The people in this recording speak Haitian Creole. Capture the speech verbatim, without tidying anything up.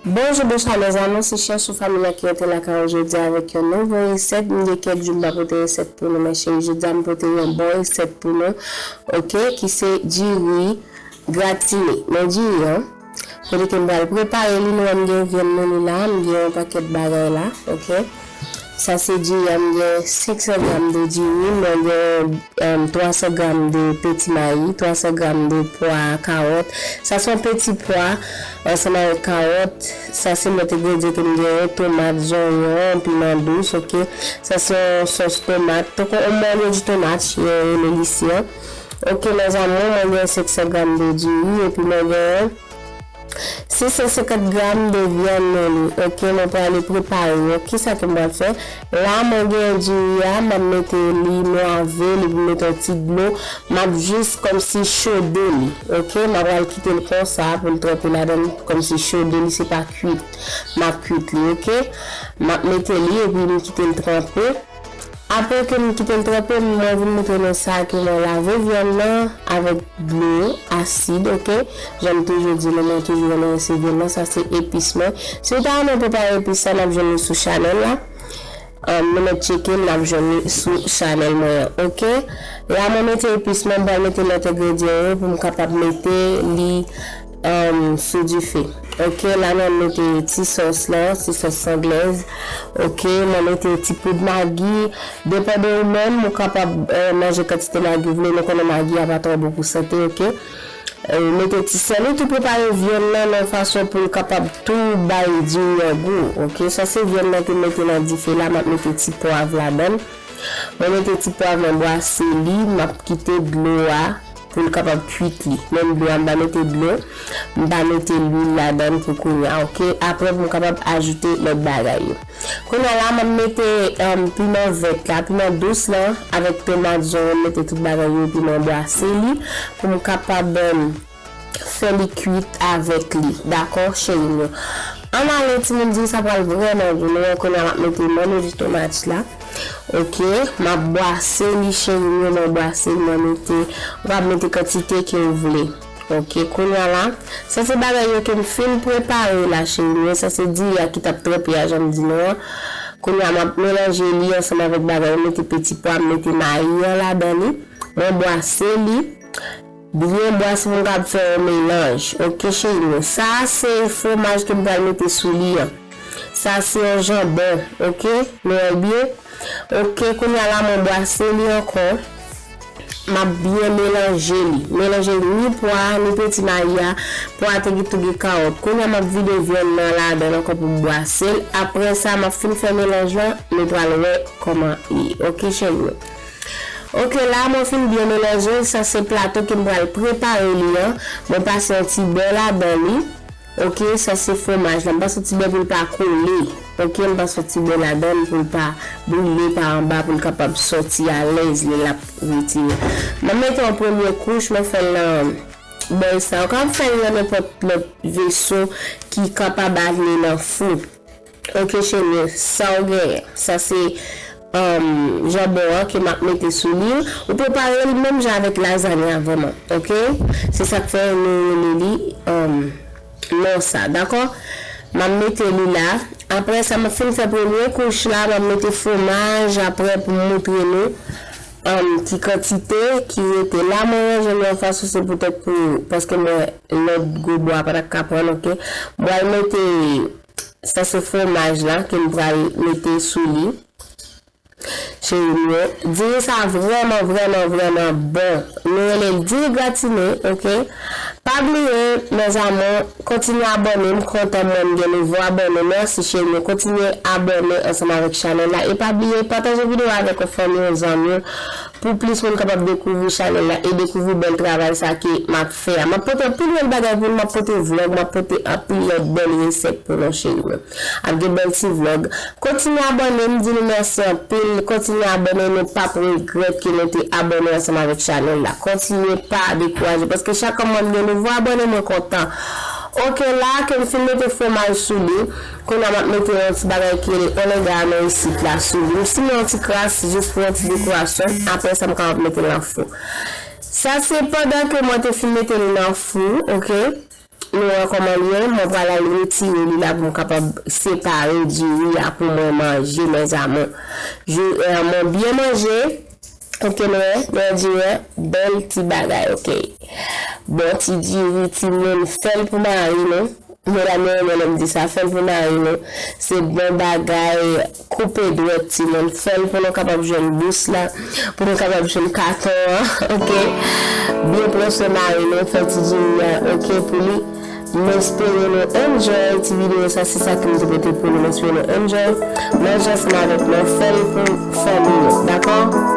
Bonjou, bonswa, mes amours, se Chèchou Family ki rete lakay ou jodi a avèk yon nouvo resèt. M gen kèk jou m pa pote resèt pou nou, men cheri, jodi a m pote yon bon resèt pou nou, oke, ki se diri gratine. Men diri an, kote ke m pral prepare li, nou wè m gen vyann mwen li la, m gen yon pakèt bagay la, oke. Sa se diri an, m gen senk san gram de diri, mwen gen um, twa san gram de peti mayi, twa san gram de pwa kawòt. Sa se yon peti pwa ansanm avèk kawòt. Sa se lòt engredyan ke m genyen, tomat, zonyon, piman dous, oke. Sa se yon sòs tomat. Tankou yon mòlyo di tomat, yo rele li isi an. Oke, mes amours, mwen gen senk san gram de diri, epi mwen gen sis san senkant gram de vyann nan li. Oke, mwen prale prepare yo. Kisa ke m pral fè? La, mwen gen diri a, m ap mete li, m lave li, m mete yon ti dlo. M ap jis kòmsi chode li. Oke, m ap pral kite l konsa pou l tranpe ladan l, kòmsi chode li, se pa kwit. M ap kwit li, oke? M ap mete li epi m kite l tranpe. Apre ke m kite l tranpe, mwen vin moutre nou sa ke mwen lave vyann nan avèk dlo asid, oke? Jan m toujou di nou, mwen toujou renmen rinse vyann nan, sa se epis mwen. Si w ta renmen prepare epis sa, n ap jwenn li sou chanèl la. Um, nou mèt tcheke l, n ap jwenn li sou chanèl mwen an, oke? La, mwen mete epis mwen, m pral mete lòt engredyan yo pou m kapab mete li um, sou dife. Oke, la mwen mete ti sòs la, ti sòs anglèz. Oke, mwen mete ti poud magi. Depann de ou menm, ou kapab eh, manje kantite magi ou vle, nou konnen magi a pa twò bon pou sante, oke. Eh, mete ti sèl, ou tou prepare vyann nan nan fason pou l kapab tou bay diri an gou, oke. Sa se vyann nan ke m mete nan dife la, m ap mete ti pwav ladan l. Mwen mete ti pwav mwen bwase li, m ap kite dlo a pou l kapab kwit li. Menm dlo a, m pa mete dlo, m pa mete lwil ladan l pou kounye a, oke? Apre pou m kapab ajoute lòt bagay yo. Kounye a la, m ap mete um, piman vèt la, piman dous lan, avèk tomat, zonyon, m mete tout bagay yo, epi mwen bwase li pou m kapab um, fè li kwit avèk li. Dakò, cheri m yo? Ann ale, timoun, diri sa pral vrèman gou. Nou wè kounye a m ap mete mòlyo di tomat la. Oke, m ap bwase li, cheri m yo, mwen bwase li, mwen mete, ou ka mete kantite ke ou vle. Oke, kounye a la, sa se bagay yo ke m fin prepare la, cheri m yo, sa se diri a ki t ap tranpe a, jan m di nou an. Kounye a, m ap melanje li ansanm avèk bagay yo, mete peti pwa, m mete mayi an ladan li, mwen bwase li. Byen bwase pou m kab fè yon melanj. Oke, cheri m yo. Sa a se fwomaj ke m pral mete sou li an. Sa se yon janbon. Oke? Nou wè l byen? Oke, kounye a la, mwen bwase li ankò. M ap byen melanje li. Melanje ni pwa a, ni peti mayi a. Pwa a te gen tou gen kawòt. Kounye a, m ap vide vyann nan ladan l ankò pou m bwase l. Apre sa, m ap fin fè melanj lan, nou pral wè kòman li ye. Oke, cheri m yo. Oke, la mwen fin byen melanje l, sa se plato ke m pral prepare li an. Mwen pase yon ti bè ladan li. Oke, sa se fwomaj la. M pase yon ti bè pou l pa kole. Oke, m pase yon ti bè ladan l pou l pa brile pa anba, pou l kapab sòti alèz lè l ap retire. Mwen mete yon premye kouch, mwen fè l nan bòl sa. Ou kapab fè l nan nenpòt lòt veso ki kapab ale nan fou. Oke, cheri, sa w genyen. Sa se um, janbon an ke m ap mete sou li. Ou prepare l menm jan avèk lazany la vrèman. Oke? Se sa k fè nou rele li um, non sa. Dakò? M ap mete li la. Apre sa, m ap fin fè premye kouch la, m ap mete fwomaj apre pou m moutre nou um, ki kantite ki rete la. Mwen ranje l yon fason, se poutèt pou, paske mwen lòt gwo bwa pa t ap ka pran, oke. M pral mete Sa se fwomaj la ke m pral mete sou li. Cheri m yo, diri sa vrèman, vrèman, vrèman bon. Nou rele l diri gratine, oke? Pa bliye, mes amours, kontinye abòne, m kontan mwen m gen nouvo abòne. Mèsi cheri m yo, kontinye abòne ansanm avèk chanèl la. E pa bliye, pataje videyo a avèk yon fanmi, yon zanmi, pou plis moun kapab dekouvri chanèl la e dekouvri bèl travay sa ke m ap fè a. M ap pote anpil bèl bagay pou nou, m ap pote vlòg, m ap pote anpil lòt bèl resèt pou nou, cheri m yo. Ap gen bèl ti vlòg. Kontinye abòne, m di nou mèsi anpil. Kontinye abòne, nou p ap regrèt ke nou te abòne ansanm avèk chanèl la. Kontinye, pa dekouraje, paske chak mwen m gen nouvo abòne, mwen kontan. Oke, la ke m fin mete fwomaj sou li, kounye a m ap mete yon ti bagay ki rele oregano isit la sou li. M simen yon ti kras jis pou yon ti dekorasyon. Apre sa, m kapab mete l nan fou. Sa se pandan ke mwen te fin mete l nan fou, oke? nou wè kòman li ye, mwen pral al retire li la pou m kapab separe diri a pou mwen manje, mes amours. Jou, eh, mwen byen manje. Ok, nou wè, nou wè diri a, bèl ti bagay, ok. Bon ti diri, timoun, fè l pou mari nou. Medam yo renmen lè m di sa, fè l pou mari nou. Se bon bagay, koupe dwèt, timoun. Fè l pou nou kapab jwenn bous la, pou nou kapab jwenn katon an, ok? Byen pran swen mari nou, fè ti diri a, ok, pou li. M espere nou enjoy ti videyo sa, se sa ke m te pote pou nou. M espere nou enjoy. Manje ansanm avèk mwen, fè l pou fanmi nou, dakò?